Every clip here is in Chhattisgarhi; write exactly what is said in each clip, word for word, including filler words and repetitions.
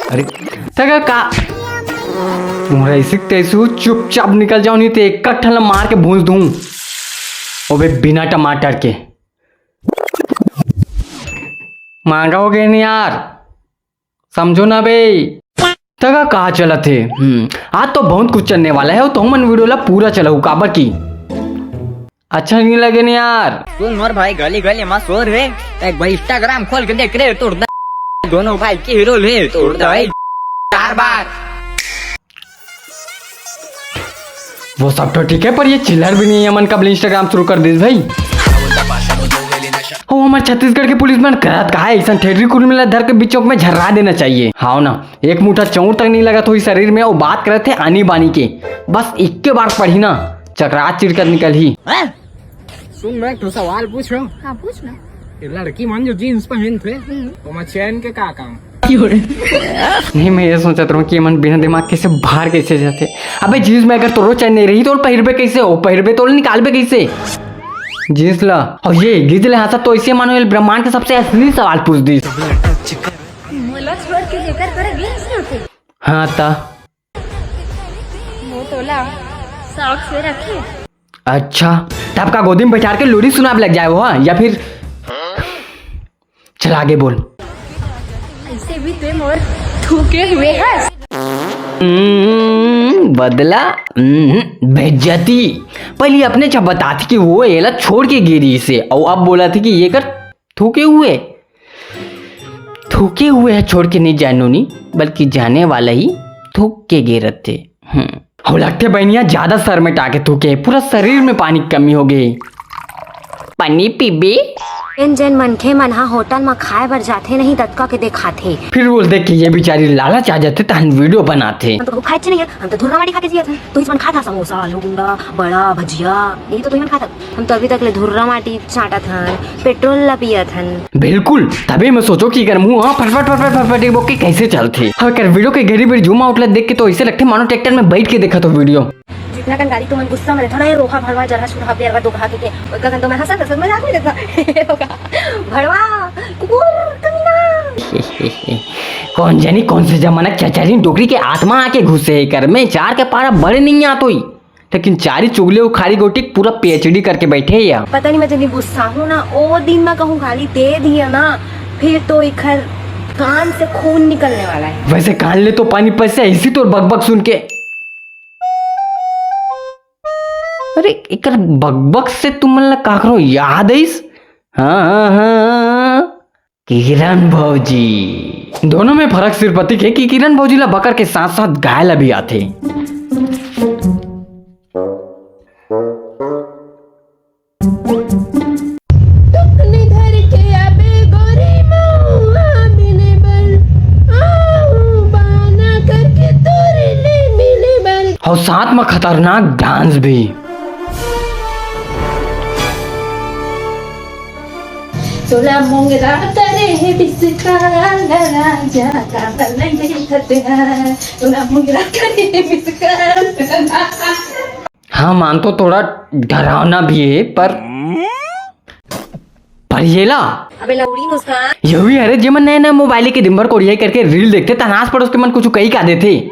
अरे, तका का? मोर ऐसे तैसू चुपचाप निकल जाओ, नहीं तो एक ठन ला मार के भूंज दूं। ओबे बिना टमाटर के। महंगा हो गए नहीं यार, समझो ना बे। तका का चलत हे? हम्म, आज तो बहुत कुछ चलने वाला है, तो हमन वीडियो ला पूरा चलाऊ, काबर की अच्छा नहीं लगे नहीं यार। सुन मोर भाई, गली गली में शोर है, एक बार Instagram खोल के देख रे, तोड़ दा दोनों भाई के हीरो ले, तोड़ दा भाई चार बार। वो सब तो ठीक है, पर ये चिल्लर भी नहीं है, मन कब Instagram शुरू कर दीस भाई। हो, हमारे छत्तीसगढ़ के पुलिस मन करत का है, ऐसा ठेडरी कुल मिला धर के बीचों में झर्रा देना चाहिए। हाँ ना, एक मुठा चौर तक नहीं लगा तो इस शरीर में, वो बात करत थे आनी बानी के, बस इक्के बार पढ़ी ना, चकरात चिड़कर निकल ही। सुन, मैं एक ठो सवाल पूछ रहा हूँ। हाँ, पूछ ना। ये लड़की मन जो जींस पहनथे, हम्म। ओमा चैन के का काम? नहीं, मैं ये सोचत रहूँ कि ये मन बिना दिमाग के से बाहर कैसे जाते। अबे जींस में अगर तोरो चैन नहीं रही तो पहिरबे कैसे हो? पहिरबे तो निकालबे कैसे जींस ला? और ये गिज ले हाथ तो ऐसे मानो ये ब्रह्मांड के सबसे असली सवाल पूछ दी। मोला छोड़ के जेकर करे जींस नहीं होते। हाँ ता। वो तोला शौक से रखे। अच्छा, तब का गोदी में बैठार के लोरी सुनाब लग जाए वो, हाँ? या फिर चल आगे बोल। ऐसे भी ते मोर थूके हुए है। हम्म, बदला, हम्म, बेइज्जती। पहले अपने जब बताती कि वो एला छोड़ के गिरी से, और अब बोला थी कि ये कर थूके हुए। थूके हुए है छोड़ के नहीं जाए नोनी, बल्कि जाने वाला ही थूक के गे रथे। हम्म। हो लगथे बहनिया ज्यादा सर में टाके थूके, पूरा शरीर में पानी की कमी हो गई। पानी पीबे? जेन जेन मनखे मन ह होटल म खाए बर जाथे नहीं ततका के देखाथे। फिर बोलते कि ये बेचारी लालच आ जाथे तहन वीडियो बनाथे। हम तो कभू खाए नहीं है, हम तो धुर्रा माटी खा के जिया थे। तो इस मन खाता समोसा, आलू गुंडा, बड़ा, भजिया, यही तो तुमन खाता। हम तो अभी तक ले धुर्रा माटी चाटत हन, पेट्रोल ला पियत हन। बिल्कुल, तभी मैं सोचो कि कर मुंह हाँ फटफट फटफट फटफट एक बोके कैसे चलथे। हाँ कर वीडियो के घड़ी बेरी जूम आउट ला देख के तो ऐसे लगथे मानो ट्रैक्टर में बैठ के देखा तो वीडियो। जितना कन गाड़ी तुमन गुस्सा में थोड़ा ये रोहा भड़वा जरा सुरहा पेरवा दो कहा के, के ओका कन तो मैं हंसा हंसा मजाक में देखा। भड़वा, कुकुर, कमीना। कौन जानी कौन से जमाना के चचरी डोकरी के आत्मा आके घुसे है कर में, चार के पारा बड़े नहीं आत होई। लेकिन चारी चुगली अउ खारी गोटी पूरा पीएचडी करके बैठे हे या। पता नहीं मैं जब गुस्सा हूँ ना, ओ दिन मैं कहूँ गाली दे दिया ना, फिर तो इखर कान से खून निकलने वाला है। वैसे कान ले तो पानी पैसे ऐसी तोर बकबक सुन के। अरे एकर बकबक से तुमन ला काकरो याद आइस? हाँ, हाँ, हाँ, हाँ। किरण भौजी। दोनों में फर्क सिर्फ अतिक हे कि किरण भौजी ला बकर के साथ साथ गाय ला भी आथे। टुकनी धर के आबे गोरी मौआ मिले बर, आहू बाना करके तोरे ले मिले बर। और साथ में खतरनाक डांस भी। चोला मोंगरा करे हे बिस्का राजा का पलंग देखत है। चोला मोंगरा करे हे बिस्का। हाँ, मान तो थोड़ा डरावना भी है, पर, पर ये ला। अबे लौड़ी मुस्कान। यही हरे जेमन नया नया मोबाइल के दिन भर कोरिया करके रील देखते, तनास पड़ोस के मन कुछ कही का देते,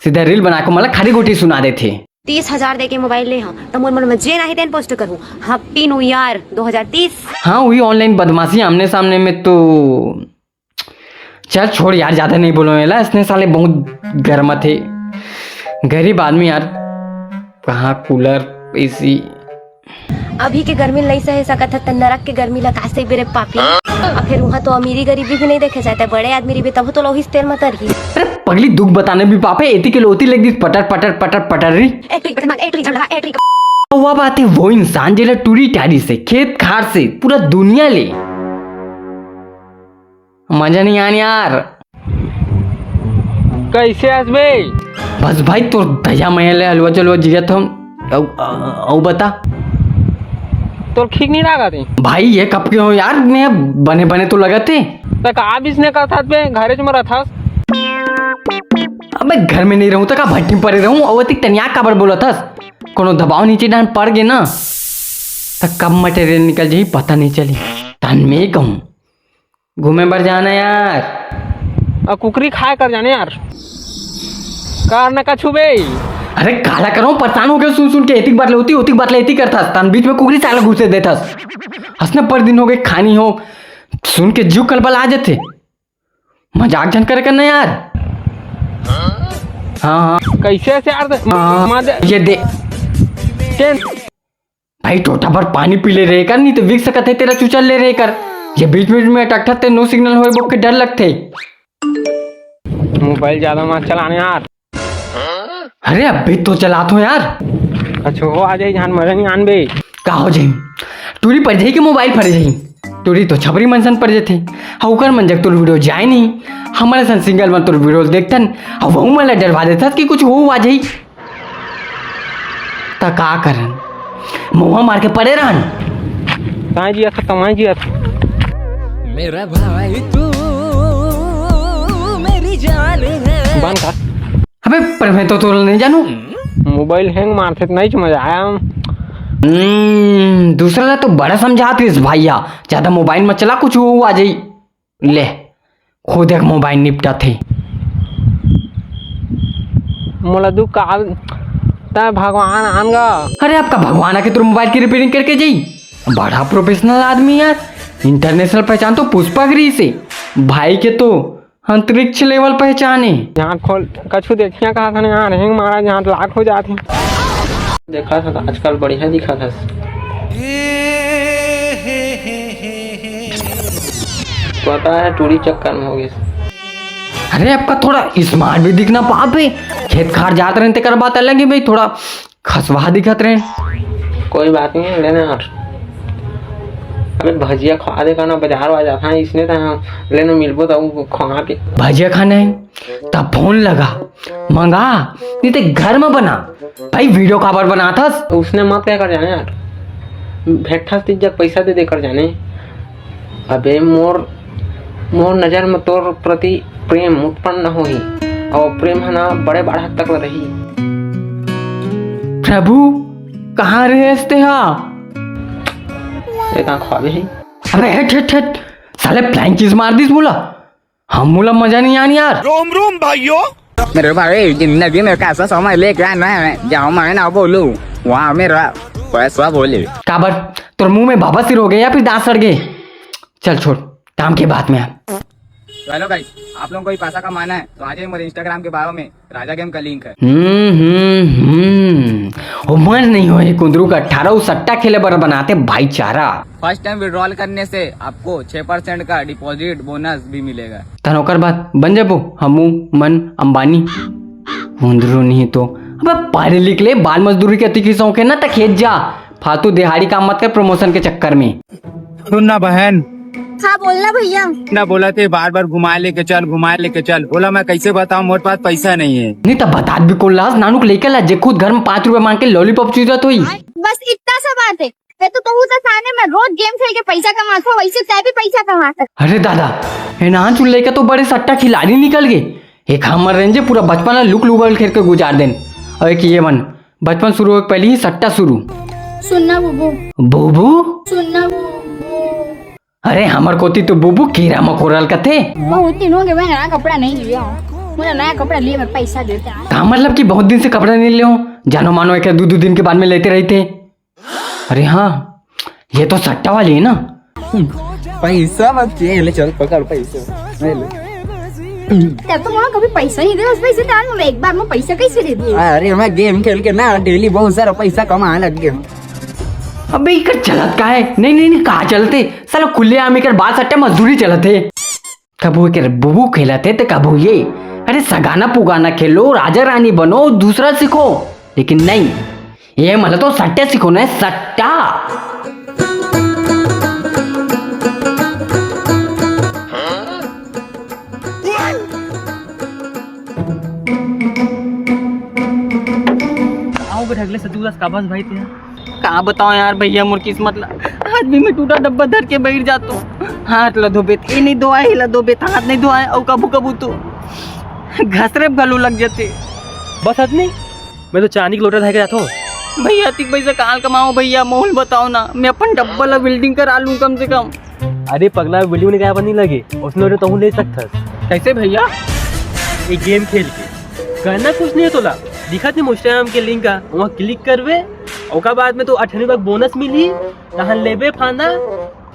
सीधा रील बना के मतलब खाली गोटी सुना देते। तीस हजार दे के मोबाइल ले हंव, त मोर मन में जेन आही तेन पोस्ट करहूं। Happy New Year दो हज़ार तीस। हाँ, वही ऑनलाइन बदमाशी आमने सामने में तो। चल छोड़ यार, ज्यादा नहीं बोलो एला, इसने साले बहुत गरमाथे। गरीब आदमी यार, कहाँ कूलर, एसी। अभी के गर्मी ल नइ सहे सकत हस, त नरक के गर्मी ला का सहबे रे पापी। अब फिर उहाँ तो अमीरी गरीबी भी नइ देखे जाय, त बड़े आदमी रहिबे तभो तो लोहिस तेल म तरही। अरे पगली, दुख बताने भी पाप है, एती के लोती लग दिस पटर पटर पटर पटर री। ए टुरी बटन मार, ए टुरी झगड़ा, ए टुरी। वह बात है, वो इंसान जेला टूरी टारी से, खेत खार से, पूरा दुनिया ले मजा नहीं आन यार। कैसे हस बे? बस भाई, तोर दया मया ले हलवा चलवा जियत हंव। अउ, अउ बता। तोर ठीक नहीं लागत हे? भाई, ये कब के हो यार? मैं बने बने तो लगत हे। त का बिसने करथस बे? घरे में रथस? अबे, घर में नहीं रहूं त का भट्टी में परे रहूं? अउ अतिक तनिया काबर बोलत हस? कोनो दबाव नीचे डान पड़ गे ना, त कब मटेरियल निकल जाही, पता नहीं चली। तहन में कहूं, घूमे बर जाना यार। अउ कुकरी खाए कर जाने यार। कर न कछु बे। अरे काला करो, परेशान हो गया सुन सुन के। एतिक बात ले होती, ओतिक बात ले एतिक करथस, तन बीच में कुकरी साला घुसे देथस। हंसने पर दिन हो गए खानी हो, सुन के जीव कलबल आ जाते। मजाक झन करे करना यार। हाँ, हाँ। कैसे से यार? हाँ, हाँ। ये दे। के? भाई, टोटा भर पानी पी ले रहे कर, नहीं तो बिक सकत है तेरा चुचल ले रहे कर। ये बीच बीच में अटकत ते, no signal होए बोल के डर लगते। मोबाइल ज्यादा मत चलाने यार। अरे, अभी तो चलात हो यार। अच्छा, हो आ जाई, जान मजा नहीं आनबे। का हो जाई? टूरी पड़ जाई कि मोबाइल फट जाई? टूरी तो छपरी मन सन पड़ जाथे। हाँ, ओकर मन जग तोर वीडियो जाए नहीं। हमारे सन सिंगल मन तोर वीडियो देखथन, हाँ, वहू मन ला डरवा देथस कि कुछ हो आ जाई। त का करन, मुंह मार के पड़े रहन। कहाँ जिया था, कमाए जिया था। मेरा भाई तू मेरी जान है। बंद कर। अबे, पर मैं तो तोला नहीं जानू। मोबाइल हैंग मारथे त नहीं समझ आया। हम्म, दूसरा ला तो बड़ा समझात रहिस भैया, ज्यादा मोबाइल मत चला, कुछ हो आ जाई। ले, खुद एक मोबाइल निपटा थे। मोला दू काल, तै भगवान आन गा। अरे, आपका भगवान आके तोर मोबाइल की रिपेयरिंग करके जाई? बड़ा प्रोफेशनल आदमी यार, इंटरनेशनल पहचान तो पुष्पा की रही से। भाई के तो अंतरिक्ष लेवल पहचान है। जहाँ खोल कछु देखिया कहा था ना यार, हैंग मारा जहाँ लाख हो जाते। देखा था आजकल बढ़िया दिखा था। पता है, टूरी चक्कर में हो गए। अरे, आपका थोड़ा स्मार्ट भी दिखना पाप है। खेत खार जात रहे तेकर बात अलग है भाई, थोड़ा खसवा दिखत रहे। कोई बात नहीं, लेना यार। अबे, भजिया खवा दे का ना, बाजार वाजार जात हन, इसने त लेना मिलबो त उ खवा के। भजिया खाना है? त फोन लगा, मंगा, नहीं ते घर में बना। भाई, वीडियो काबर बनाथस? उसने मत कह कर जाने यार, भेंटथस तीज जग पैसा दे दे कर जाने। अबे मोर, मोर नजर में तोर प्रति प्रेम उत्पन्न होही, और प्रेम है ना बड़े बाढ़क तक रही। प्रभु, कहाँ रहे हस तेहा? एक आँख ख्वाबे ही। अबे हट, हट, हट। साले flying kiss मार दिस मोला। हम मोला मजा नहीं आन यार। रोम रोम भाइयों। मेरे भाई, जिंदगी में कैसा समय लेके आना है, जहाँ मैं ना बोलूँ, वहाँ मेरा पैसा बोले। काबर, तोर मुंह में बाबा सिर हो गए या फिर दांत सड़ गए? चल छोड़, काम के बात में आ। तो हेलो गाइस, आप लोगों को भी पैसा कमाना है तो आ जाइए मेरे Instagram के bio में, राजा गेम का लिंक है। हम्म, हम्म, हम्म। उमर नहीं होए कुंदरू का, अठारह सट्टा खेले बर बनाते भाईचारा। फर्स्ट टाइम विड्रॉल करने से आपको छह परसेंट का डिपॉजिट बोनस भी मिलेगा। तन ओकर बाद बन जाबो हमू मन अंबानी। कुंदरू नहीं तो। अबे पढ़ लिख ले, बाल मजदूरी के अति की शौक है ना, त खेत जा। फालतू दिहाड़ी काम मत कर प्रमोशन के चक्कर में। सुन ना बहन। हाँ, बोलना भैया। ना बोला थे बार बार घुमाए लेके चल, घुमाए लेके चल। बोला मैं कैसे बताऊं, मोर पास पैसा नहीं है। नहीं तो बतात भी कौन लास, नानू को लेकर ला, जे खुद घर में पाँच रुपए मांग के लॉलीपॉप चूसत होई। बस इतना सा बात है। मैं तो कहूँ तो थाने में रोज गेम खेल के पैसा कमाता हूँ, वैसे तय भी पैसा कमाता है। अरे दादा, ये नान चुन लेकर तो बड़े सट्टा खिलाड़ी निकल गए। एक हमर रेंजे पूरा बचपन ला लुक लुगल खेल के गुजार देन। और एक ये मन, बचपन शुरू होए के पहले ही सट्टा शुरू। सुनना बुबू। बुबू? सुनना बुबू। अरे हमर कोती तो बुबू कीरा मकोरा ल कथे। बहुत दिन हो गए, मैं नया कपड़ा नहीं लिया हूँ। मुझे नया कपड़ा लिए, मेरे पैसा देते हैं। का मतलब कि बहुत दिन से कपड़ा नहीं ले हो? जानो मानो एक दो दो दिन के बाद में लेते रहते। अरे हाँ, ये तो सट्टा वाली है ना? पैसा मत चाहिए, ले चल पकड़ पैसा। ले, ले। तब तो वहाँ कभी पैसा नहीं दे, उस पैसे डाल, मैं एक बार में पैसा कैसे दे दिए? अरे मैं गेम खेल के ना डेली बहुत सारा पैसा कमाने लग गया। अबे इकर चलत का है? नहीं नहीं नहीं, कहाँ चलते? साला खुलेआम इकर बात सट्टा मजदूरी चलत है। कभू एकर बुबू खेलत हे त कभू ये। अरे सगाना पुगाना खेलो, राजा रानी बनो, दूसरा सीखो। लेकिन नहीं, ये मतलब तो सट्टा सीखो ना, सट्टा। आओ बे ढगले से दूर का बस भाई तेरा। का बताओ यार भैया, मोर किस्मत ला आज भी मैं टूटा डब्बा धर के बैठ जातो। हाथ ला धोबे त ए नहीं धोआए, ला धोबे त हाथ नहीं धोआए, अउ कभू कभू तो घसरे घलो लग जाते। बस आदमी, मैं तो चांदी के लोटा धर के जातो। भैया, अतिक पैसा काल कमाओ भैया, मोल बताओ ना, मैं अपन डब्बा ला welding करा लूं कम से कम। अरे पगला, welding ने क्या नहीं लगे, उसने तो तहूँ ले सकथस। कैसे भैया? ये गेम खेल के करना कुछ नहीं है तोला। दिखत नहीं Instagram के लिंक का, वहाँ क्लिक करबे, ओकर बाद में तो अठन्नी बग बोनस मिलही, तहाँ लेबे फांदा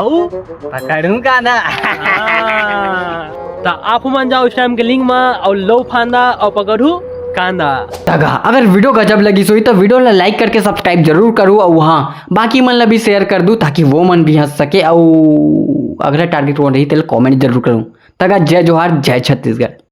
अउ पकड़ू कांदा। हाँ। त आप मन जाओ Instagram के लिंक में अउ लो फांदा अउ पकड़ू कांदा। तगा अगर वीडियो गजब लगी सोई तो वीडियो ला लाइक करके सब्सक्राइब जरूर करू, अउ हाँ, बाकी मन ला भी शेयर कर दू ताकि वो मन भी हंस सके। अउ अगला टारगेट कौन रही तेल कमेंट जरूर करू। तगा जय जोहार, जय छत्तीसगढ़।